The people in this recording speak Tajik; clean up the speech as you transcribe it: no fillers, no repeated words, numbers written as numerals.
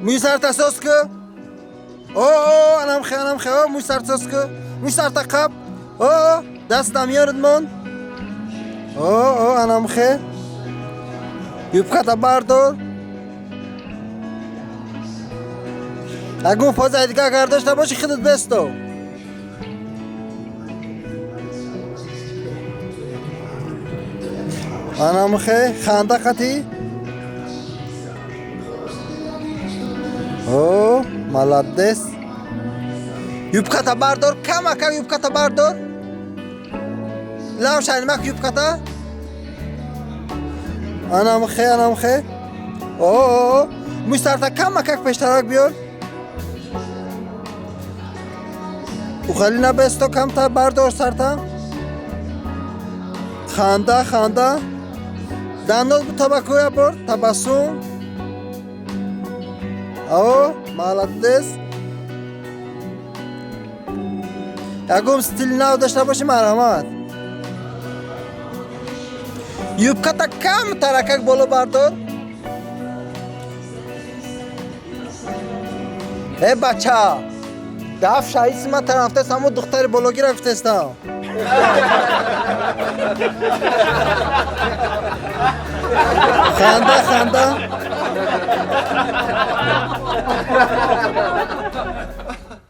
Мӯи сарта соз ку. О, анамхе, анамхе, о, мӯи сарта соз ку. Мӯи сарта қап. О, даст миёнат мон. О, о, анамхе. Юбката бардор. Ягон позаи дига агар дошта бошӣ, худат бесто. Анамхе, ханда қатӣ. О, молодец. Юбката бардор, камакак юбката бардор. Лав шайнимак юбката. Анамхе, анамхе. О, мӯи сарта камакак пештарак биёр. Ухали набесто, камтар бардор сарта. Ханда, ханда. Дандон табакуя бор, табассум. О, молодец. Ягон стили нав дошта бошӣ, марҳамат. Юбката камтаракак боло бардор. Э, бача, даф шаиси ма тарафтест, ҳамо духтари бологира гуфтестам. Ханда, ханда.